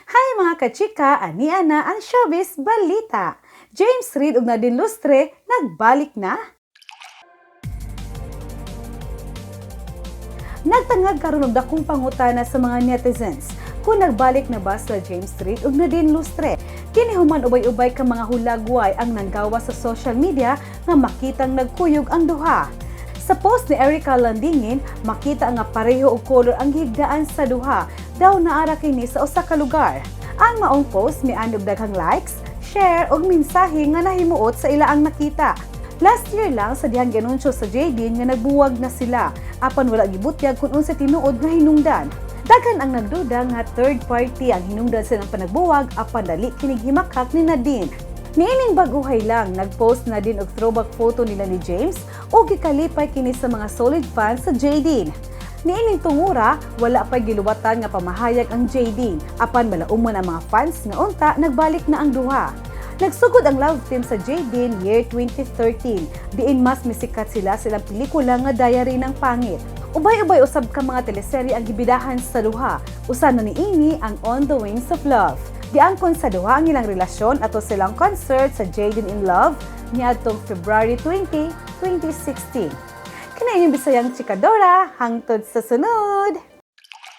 Hi, mga kachika, ania na ang showbiz balita. James Reid ug Nadine Lustre nagbalik na? Nagtangag karon og dakong pangutana sa mga netizens kung nagbalik na ba sa James Reid ug Nadine Lustre. Kini human ubay-ubay ka mga hulagway ang nanggawa sa social media nga makitang nagkuyog ang duha. Sa post ni Erica Landingin, makita nga pareho og color ang higdaan sa duha, daw naara kini sa usa ka lugar. Ang maong post mianhi og daghang likes, share ug mensahe nga nahimuot sa ilaang nakita. Last year lang sa dihang gianunsyo sa JaDine nga nagbuwag na sila, apan wala gibutyag kung unsa tinuod nga hinungdan. Daghan ang nagduda nga third party ang hinungdan sa ilang panagbuwag, apan dali kinig himakak ni Nadine. Niining bag-ohay lang, nag-post na din og throwback photo nila ni James ug gikalipay kini sa mga solid fans sa JaDine. Niining tungura, wala pa giluwatan nga pamahayag ang JaDine, apan malaumon ang mga fans nga unta nagbalik na ang duha. Nagsugod ang love team sa JaDine year 2013, diin mas misikat sila sa ilang pelikula nga Diary ng Pangit. Ubay-ubay usab ka mga teleserye ang gibidahan sa duha, usa na niini ang On the Wings of Love. Giangkon sa duha ang ilang relasyon ato silang concert sa JaDine in Love niadtong February 20, 2016. Kini inyong Bisayang Chikadora, hangtod sa sunod!